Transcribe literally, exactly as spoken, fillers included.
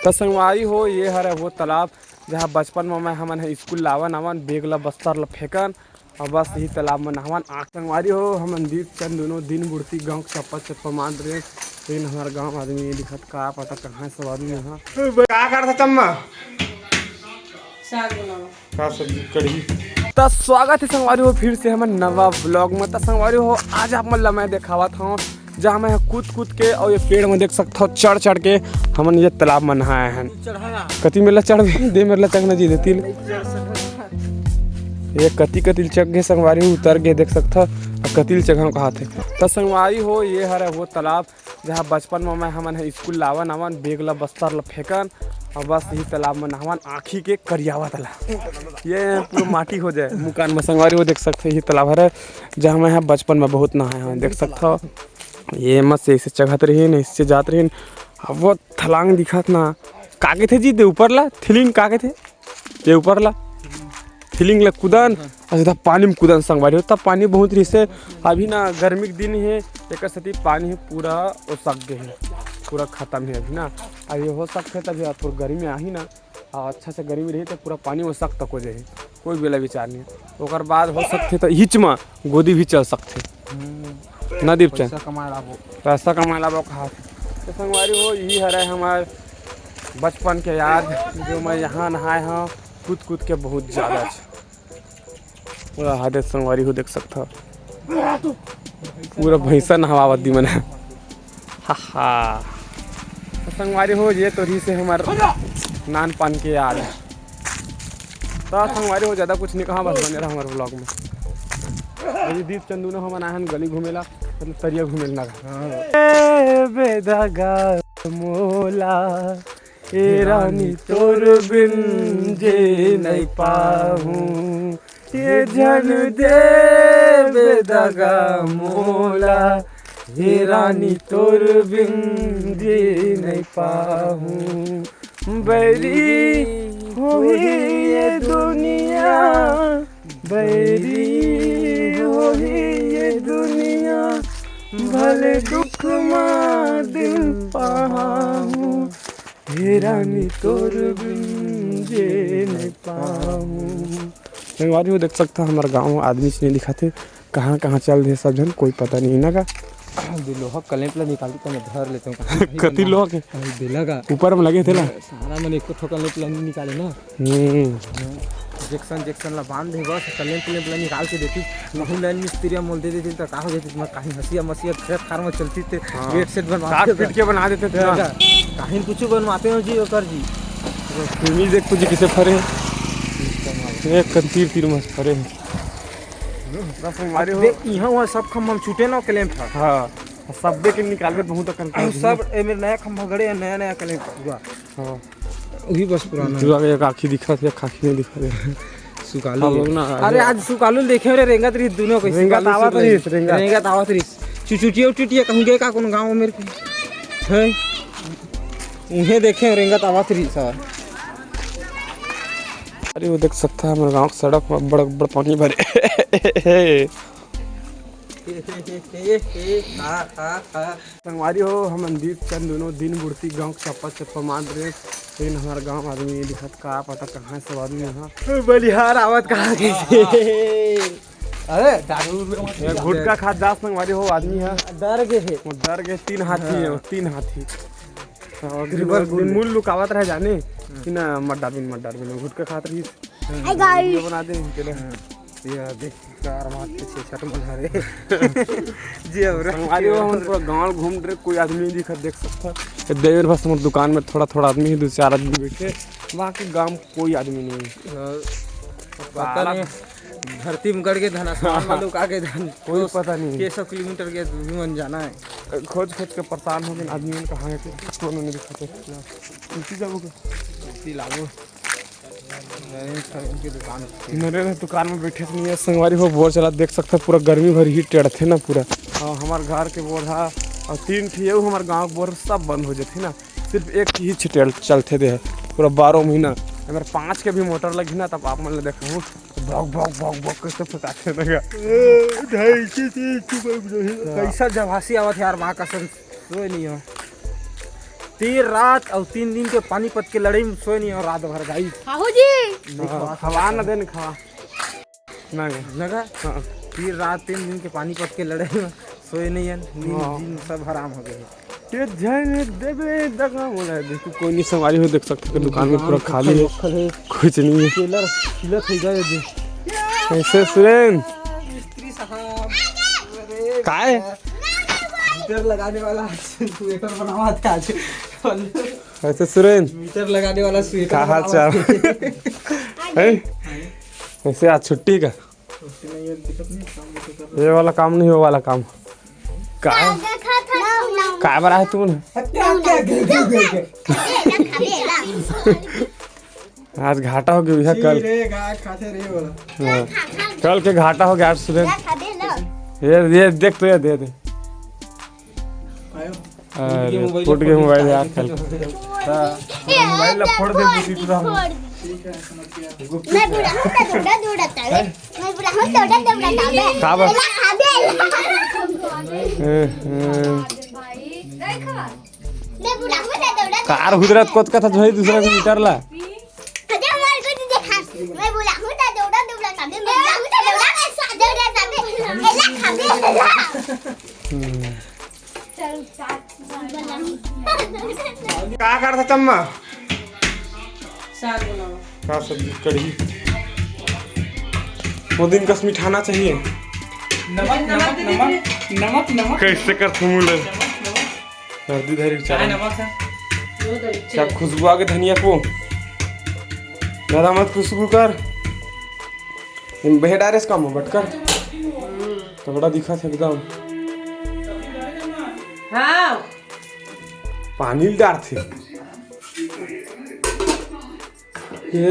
त संगवारी हो, ये हरे वो तालाब, जहाँ बचपन में मैं हमन ह स्कूल लावन आवन, बेग ला बस्तर ला फेंकन, और बस यही तालाब में नहावन। आँख संगवारी हो, हमन दीप चंद दोनों दिन बुढ़ती गाँव के चप्पा चप्पा मार रहे, लेकिन हमारे गाँव आदमी ये दिखत का पता कहाँ सब आदमी यहाँ। का करत हस अम्मा? साग बनाओ। का सब्जी? कढ़ी। त स्वागत है संगवारी हो फिर से हमर नवा ब्लॉग में। त संगवारी हो, आज आप मन ला मैं देखावत हूँ, जहाँ मैं कूद कूद के और ये पेड़ में देख सकत हो चढ़ चढ़ के हमन ये तालाब में नहाए हैं। कति मेर ला चढ़ दे, मेर ला चढ़ना जी दे तिल। ये कति कति चढ़ गए संगवारी हो, उतर गए देख सकत हो, कति चढ़ कहा थे। त संगवारी हो, ये हरे वो तालाब, जहाँ बचपन में मैं हमन ह स्कूल लावन आवन, बेग ला बस्तर ला फेंकन, और बस यही तालाब में नहावन, आँखी के करियावत ला। ये पूरा माटी हो जाए मुकान में। संगवारी हो देख सकत हो, यही तालाब हरे, जहाँ मैं ह बचपन में बहुत नहाए हूँ। देख सकत हो, ये मत से ऐसे चघत रहीन, ऐसे जात रहीन। अब वो थलांग दिखत ना, का कथे जी, दे ऊपर ला, थिलिंग का कथे? ये ऊपर ला, थिलिंग ला कुदन, और सीधा पानी में कुदन संगवारी हो। तब पानी बहुत रहिसे, अभी ना गर्मी के दिन है, एक सेती पानी है पूरा ओसक गए है, पूरा खत्म है अभी ना। अब ये हो सकते तभी थोड़ा गर्मी आही ना, और अच्छा से गर्मी रही तो पूरा पानी ओसक तक हो जाए, कोई बेला विचार नहीं। ओकर बाद हो सकते तो हिच मा गोदी भी चल सकते। हम्म। ना दीप चंद? पैसा कमाए लाबो। पैसा कमाए लाबो कहा। तो संगवारी हो, यही हरे हमार बचपन के याद, जो मैं यहाँ नहाए हूँ कूद कूद के बहुत ज़्यादा। पूरा हादे संगवारी हो देख सकत हो, पूरा भैंसा नहवावत दी मन। हा हा। तो संगवारी हो, ये तो रहिसे हमार नानपन के याद। त संगवारी हो, ज्यादा कुछ नहीं कहा, बस बने रहा हमारे ब्लॉग में। अभी दीप चंद दूनों हमन आए हन गली घूमेला, मतलब तरिया घूमेला ना। ए बेदगा मोला, ए रानी तोर बिन जे नहीं पाहूँ, ये झन दे बेदगा मोला, हे रानी तोर बिन जी नहीं पाहूँ। बैरी होही ये दुनिया, बैरी होही ये दुनिया, भले दुख मा दिन पाहूँ, हे रानी तोर बिन जे नहीं पाहूँ। संगवारी हो देख सकत हो, हमर गाँव आदमी से नहीं दिखाते, कहाँ कहाँ चल दे सब झन, कोई पता नहीं ना का। दे लोहा कलेंप ला निकाल के मैं धर लेता हूँ। कति लोहा के? अरे बेला का। ऊपर में लगे थे ना। सारा मन एको ठो कलेंप ला नहीं निकाले ना। हम्म। जैक्सन, जैक्सन ला बांध दे बस, कलेंप, कलेंप ला निकाल के देती। कहूँ लाइन मिस्त्रिया मोल दे देती तो का हो जाती? मैं कहीं हंसिया मसिया खेत खार में चलती थे, हाँ। गेट सेट बनवा काट के पीट के बना देते थे ना। कहीं कुछ बनवाते हो जी, ओकर जी। फिल्मी देख कुछ किसे फरे हैं। एक कन तीर तीर मस्त फरे हैं। बस हमारे हो। देख, यहाँ वहाँ सब खम हम छूटे ना क्लैंप है। हाँ, सबे के निकाल के बहुत अकन कर हम दिया। सब ए मेरे नया खंभा गड़े हैं, नया नया क्लैंप पूरा। हाँ। वही बस पुराना है। जुआ के एक आँखी दिखा थे, एक आँखी नहीं दिखा दे। सुकालू। हम लोग ना अरे आज सुकालू देखे रे, रेंगत रही दोनों को। रेंगत सुकालू आवत सुकालू। रही, रेंगत। रेंगत आवत रही। चुचुटिया उटिटिया कहूँ गए का कौन गाँव मेरे के? हैं? उन्हें देखे रेंगत आवत रही सर। अरे वो देख सकता है हमारे गाँव के सड़क में बड़ बड़ पानी भरे। संगवारी हो, हमन दीप चंद दोनों दिन बुढ़ती गांव के चप्पा चप्पा मार रहे, लेकिन हमारे गांव आदमी नहीं दिखत, का पता कहाँ सब आदमी यहाँ। बलिहार आवत कहाँ के? अरे दारू ये गुटखा खात जात संगवारी हो, आदमी है। डर गए है। वो डर गए, तीन हाथी है, हाँ। तीन हाथी। और रिवर गुल। मूल लुकावत रहे जाने कि ना, मत डालबिन, मत डालबिन, गुटखा खात रही। Hi guys। वीडियो बना दे इनके लिए। हाँ। ये देख, कार मार के छे छट मन हरे। जी, अब संगवारी हो, हम पूरा गांव घूम रहे, कोई आदमी नहीं दिखा, देख सकता। ये देवर बस हमारे दुकान में थोड़ा थोड़ा आदमी है, दो चार आदमी बैठे, बाकी गांव कोई आदमी नहीं। हाँ। पता साला नहीं, धरती में गड़ के धन, आसमान में लुका के धन। कोई पता नहीं। छह सौ किलोमीटर के दूरी में जाना है। खोज खोज के परेशान हो गए आदमी, कहाँ है, कोनो नहीं दिखाते। उल्टी जाओगे? उल्टी लागो। नरेंद्र सर इनके दुकान पे। नरेंद्र दुकान में बैठे से नहीं है, संगवारी हो, बोर चला देख सकता, पूरा गर्मी भर ही टेढ़थे ना पूरा। हाँ, हमारे घर के बोर हा, और तीन ठी अउ हमारे गाँव के बोर सब बंद हो जाते ना, सिर्फ एक ही छिटेल चलते दे है पूरा बारह महीना। अगर पाँच के भी मोटर लगी ना, तब आप मन ला देखहूँ, भौक भौक भौक भौक करके फटाके लगा। ढाई से तीन। कैसा जवासी आवत है यार, माँ कसम, सोए नहीं हो। तीन रात अउ तीन दिन के पानीपत के लड़ाई में सोए नहीं हो रात भर, गाइस। हाहू जी। हाँ, खवा ना दे, खवा। ना गे। ना गे? हाँ। तीन रात तीन दिन के पानीपत के लड़ाई में सोए नहीं है, नींद हाँ। दिन सब हराम हो गए। ये झन देबे दगा मोला दे। तू कोई नहीं, संगवारी हो, देख सकते हो दुकान में पूरा खाली है, कुछ नहीं है। टेलर हिलत हो गए जी। कैसे सुरेन? मिस्त्री साहब, अरे काय? मीटर लगाने वाला स्वेटर बनावा था आज। कैसे सुरेन? मीटर लगाने वाला स्वेटर का हाल बनावा चाल था। है? कैसे आज छुट्टी का? छुट्टी नहीं है, दिक्कत नहीं, काम भी तो कर रहे। ये वाला काम नहीं, वो वाला काम। काय? काय बर आए तुमन? हत्या, हत्या, गे, गे, गे, गे। आज घाटा हो गया भैया, कल। रे, गाय खाते रे वाला। हाँ। कल के घाटा हो गया आज सुबह। ये, ये देख तो, ये दे दे। आयो। अरे, टूट गया मोबाइल, टूट गया मोबाइल यार, कल। हाँ, मोबाइल ला फोड़ दे, टूट रहा। ठीक है, समझ गया। मैं बुढ़ा हूँ तो दौड़ा दौड़ा तावे। मैं बुढ़ा हूँ तो दौड़ा दौड़ा तावे। का बात? एला खाबे, एला। ए, ए। मैं बुढ़ा हूँ तो दौड़ा दौड़ा कार हुदरत कोत कथा जोही दूसरा के मीटर ला। अरे हमारे को तो देखा। मैं बुढ़ा हूँ तो दौड़ा दौड़ा तावे। मैं बुढ़ा हूँ तो दौड़ा दौड़ा तावे। एला खाबे, एला। हम्म। का करत हस अम्मा? साग बनावा। का सब्जी? कढ़ी। वो दिन कस मिठाना चाहिए। नमक, नमक, नमक, नमक, नमक। कैसे करत हूँ मुले? नमक, नमक। हल्दी धरी काय बेचारा। नमक है? क्या खुशबू आ गई धनिया को? ज्यादा मत खुशबू कर। इन बहे डायरेक्ट काम हो, बटकर। तो बड़ा दिखा था एकदम। हाँ। पानी डारथे। ये